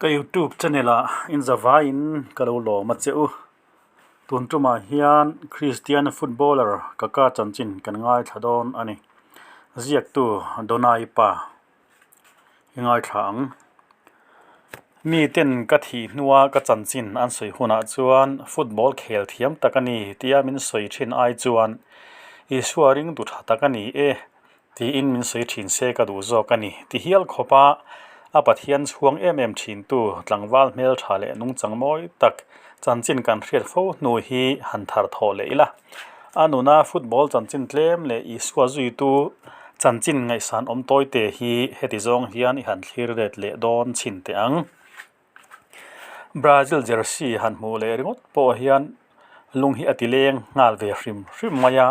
Ka youtube channel ah in zavaiin ka lo lawm a che u. Tun tumah hian Christian footballer Kaka chanchin kan ngaithla dawn a ni. Ziaktu Donai pa i ngaithla ang. Miten ka thih hnua ka chanchin an sawi hunah chuan football khel thiam tak a ni tia min sawi thin ai chuan Isua ringtu tha tak a ni e Tiin min sawi thin se ka duh zawk a ni ti hial khawp a, a Pathian chhuang em em thintu tlangval hmeltha leh nungchang mawi tak chanchin kan hriat fo hnu hi han thar thawh leh ila. A nuna football chanchin tlem leh Isua zuitu chanchin ngaihsan awm tawite hi heti zawng hian i han thlir let leh dawn chhin teh ang. Brazil jersey han hmuh leh ringawt pawh hian lung hi a ti leng nghal ve hrim hrim mai a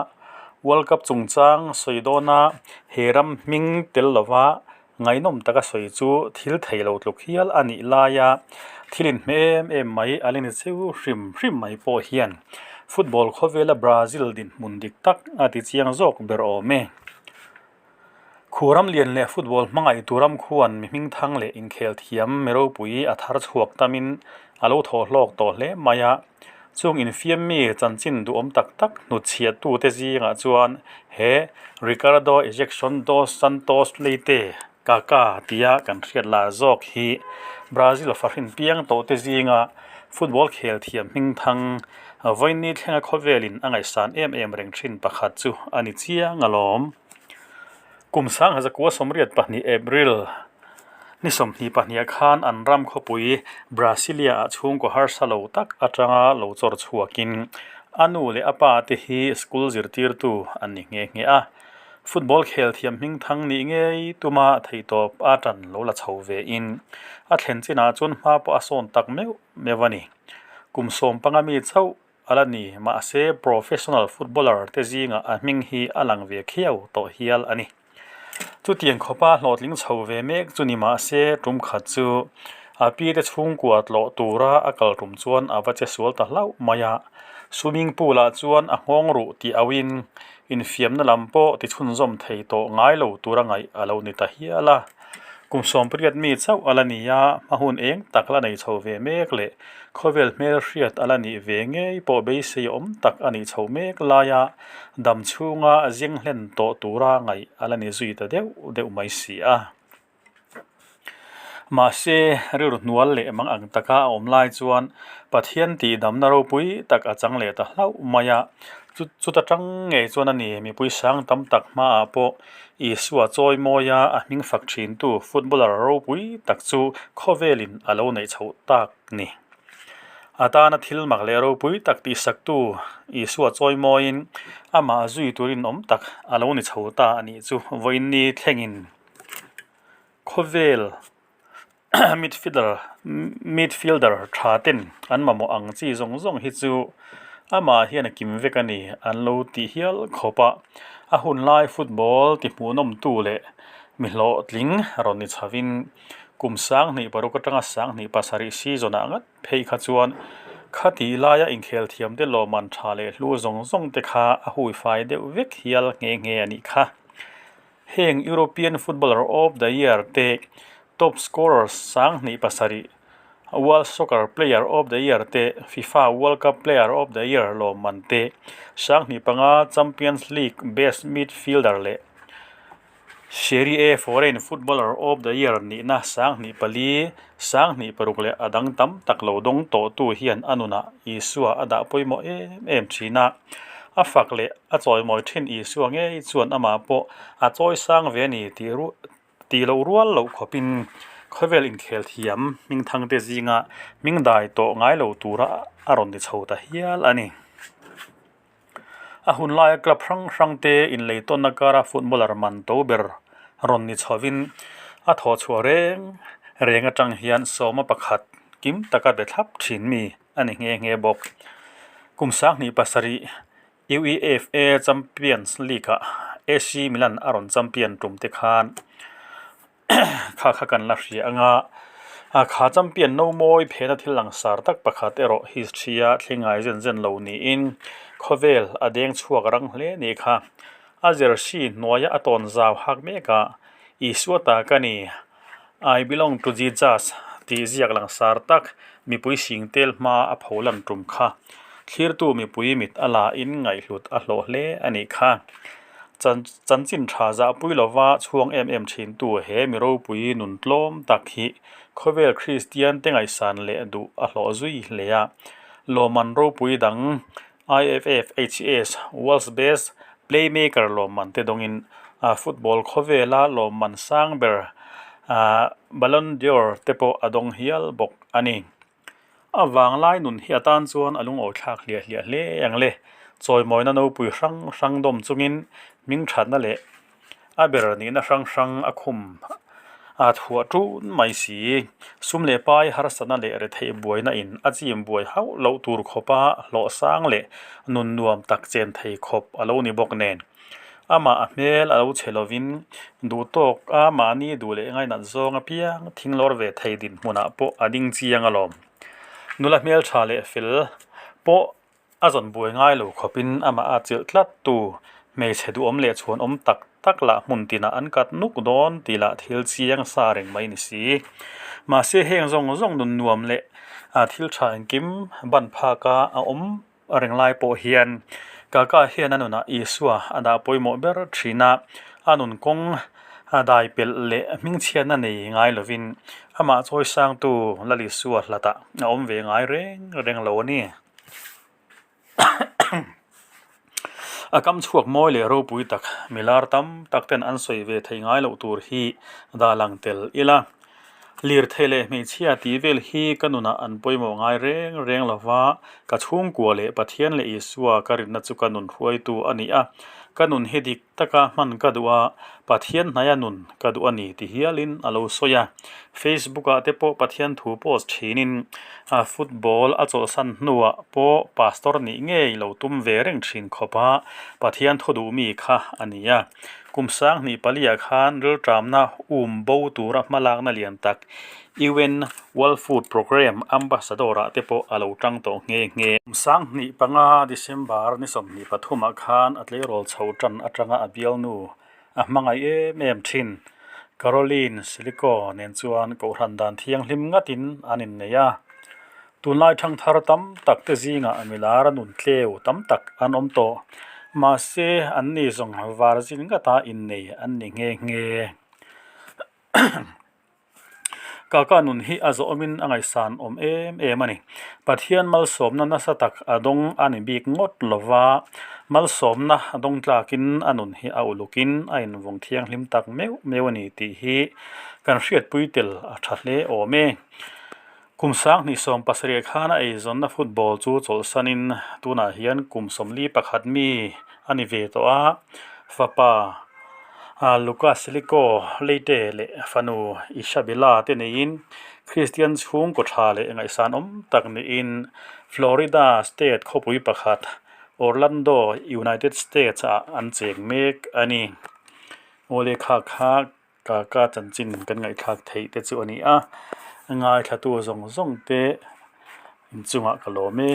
world cup chungchang sawi dawna he ram hming tel lova ngaihnawm taka sawi chu thil thei lo tluk hial a nih laia thil inhmeh em em mai a la ni cheu hrim hrim mai pawh hian football khawvela Brazil dinhmun dik tak a ti chiang zawk ber awm e. Khuram lian leh football hmangaih tur ram khuan mi hmingthang leh inkhel thiam mi ropui a thar chhuak tamin a lo thaw hlawk tawh hle mai a. Chung infiam mi chanchin duhawm tak tak hnutchhiahtute zingah chuan he Ricardo Ejection dos Santos Leite, Kaka tia kan hriat lar zawk hi Brazil fahrin piang tawhte zinga football khel thiam hmingthang vawiin thlenga khawvelin a ngaihsan em em reng thin pakhat chu a ni chiang alawm. Kum 1982 April ni 22 khan an ram khawpui Brasilia ah chhungkaw harsa lo tak atanga lo chawr chhuakin a nu leh a pa te hi school zirtirtu an ni nghe nghe a. Football khel thiam hmingthang nih ngei tuma theihtawp a tan lo la chho ve in a thlen chinah chuan hma pawh a sawn tak meuh meuh a ni. Kum 15 mi chauh A la ni, mahse professional footballer te zingah a hming hi a lang ve khiau tawh hial a ni. Chutiang khawpa hlawhtling chho ve mek chu ni mahse tum khat chu a pi te chhungkua tlawh tura a kal tum chuan a va che sual ta hlauh mai a. Swimming pool ah chuan a nghawng ruh tih auhin infiamna lam pawh ti chhunzawm thei tawh ngai lo tura ngaih a lo ni ta hial a. Kum 80 mi chauh a la ni a, hma hun eng tak la nei chho ve mek leh Khawvel hmelhriat a la nih ve ngei pawh beisei awm tak a nih chho mek laia dam chhunga zing hlen tawh tura ngaih a la ni zui ta deuh deuh mai si a. Mahse, rilru hnual leh mang ang taka a awm lai chuan Pathian tihdamna ropui tak a chang leh ta hlauh mai a. Chuta tang ngei chuan a ni mipui sang tam tak hmaah pawh Isua chawi mawia a hming fak thintu footballer ropui tak chu khawvelin a lo neih chhoh tak ni. A tana thil mak leh ropui tak tihsaktu Isua chawi mawiin amah zui turin awm tak a lo ni chho ta a nih chu vawiinni thlengin khawvel midfielder midfielder tha ten an mamawh ang chi zawng zawng hi chu amah hian a kim vek a ni an lo tih hial khawp a a hun lai football ti hmuhnawm tu leh mi hlawhtling rawn ni chho in kum 2006 atanga 2007 season ah ngat phei kha chuan khati laia inkhel thiam te lawmman tha leh hlu zawng zawng te kha a hui fai deuh vek hial nghe nghe a nih kha. Heng European Footballer of the Year te, Top Scorer 2007, World Soccer Player of the Year te, FIFA World Cup Player of the Year lawmman te, 2005 Champions League Best Midfielder leh Serie A Foreign Footballer of the Year nihna 2004, 2006 leh a dang tam tak lo dawng tawhtu hian a nunah Isua a dah pawimawh em em thin a. A fak leh a chawimawi thin Isua ngei chuan amah pawh a chawi sang ve a ni tih ruah tih loh rual loh khawpin khawvel inkhel thiam hmingthang te zinga hming dai tawh ngai lo tura a rawn ti chho ta hial a ni. A hun laia club hrang hrang te inlei tawnna kara footballer man to ber rawn ni chhovin a thawh chhuah reng reng atang hian sawma pakhat kim taka be thlap thin mi a ni nghe nghe bawk. Kum 2007 UEFA Champions League ah AC Milan a rawn champion tum te khan kha kha kan la hria anga a kha champion no mawi phena thil langsar tak pakhat erawh history a thleng ngai zen zen lo niin khawvel a deng chhuak rang hle ni kha. A jersey hnuaia a tawn zau hak mek a, Isua ta ka ni, I belong to Jesus. tih ziak langsar tak mipui sing tel hma a pholan tum kha thlirtu mipui mit a la in ngaihhlut a hlawh hle a nih kha. Chanchin tha zahpui lova chhuang em em thintu he mi ropui nun tlawm tak hi khawvel Kristian te ngaihsan leh duh a hlawh zui hle a. Lawmman ropui dang IFFHS World's Best Playmaker lawmman te dawngin football khawvela lawmman sang ber Ballon d'Or te pawh a dawng hial bawk a ni. A vanglai nun hi atan chuan a lungawi thlak hliah hliah hle ang le. Chawimawina nopui hrang hrang dawm chungin hming thatna leh a ber nihna hrang hrang a khum a thuah tun mai si. Sum leh pai harsatna leh retheih buaina in a chim buai hauh loh tur khawpa hlawh sang leh nun nuam tak chen thei khawp a lo ni bawk nen. Amah a hmel a lo chhe lovin duh tawk a mahni duh leh ngainat zawng apiang thinglawr ve thei dinhmunah pawh a ding chiang alawm. Nula hmel tha leh fel pawh a zawn buai ngai lo khawpin amah a chilh tlat tu hmeichhe duhawm leh chhuanawm tak tak lah hmun tinah an kat nuk dawn tih lah thil chiang sa reng mai ni si. Mahse heng zawng zawng nun nuam leh thil tha engkim ban phaka a awm A reng lai pawh hian Kaka hian a nunah Isua a dah pawimawh ber thin a, a nun kawng a dai pelh leh hmingchhiatna nei ngai lovin amah chawisangtu Lal Isua hlatah a awm ve ngai reng reng lo a ni. A kam chhuak mawi leh ropui tak milar tam tak ten an sawi ve thei ngai loh tur hi dah lang tel ila. Lirthei leh hmeichhia tih vel hi ka nunah an pawimawh ngai reng reng lo va, ka chhungkua leh Pathian leh Isua ka rinna chu ka nun hruaitu a ni a, ka nun hi dik taka hman ka duh a, Pathian hnaia nun ka duh a ni ti hialin a lo sawi a. Facebook ah te pawh Pathian thu post thinin football a chawlhsan hnuah pawh pastor nih ngei lo tum ve reng thin khawp a, Pathian thu duh mi kha a ni a. Kum sanghnih paliah khan rilṭamna um bo tura hmalakna lian tak UN World Food Programme Ambassador-ah te pawh a lo ṭang tawh nghe nghe. Kum sanghnih panga December ni 23ah khan a tleirawl chho ṭan aṭanga a bialnu a hmangaih em em ṭhin Caroline Silico nen chuan kohhran dan thianghlim ngatin an innei a. Tunlai thangthar tam tak te zingah milar a nun tleu tam tak an awm tawh. Mahse, an ni zawng var zin ngata innei an ni nghe nghe. Kaka nun hi a zawhawmin a ngaihsan awm em em a ni. Pathian malsawmna nasa tak a dawng a ni bik ngawt lova, malsawmna a dawng tlakin a nun hi a ulukin a invawng thianghlim tak meuh meuh a ni tih hi kan hriatpui tel a tha hle awm e. Kum 2017 khan a eizawnna football chu chawlhsanin tunah hian kum 41 mi a ni ve tawh a, fapa Lucas Silico Leite leh fanu Isabella te neiin Kristian chhungkaw tha leh ngaihsanawm tak niin Florida state khawpui pakhat Orlando, United States ah an cheng mek a ni. Aw lehkha kha Kaka chanchin kan ngaihthlak theih te chu a ni a, ngaithlatu zawng zawng te inchungah ka lawm e.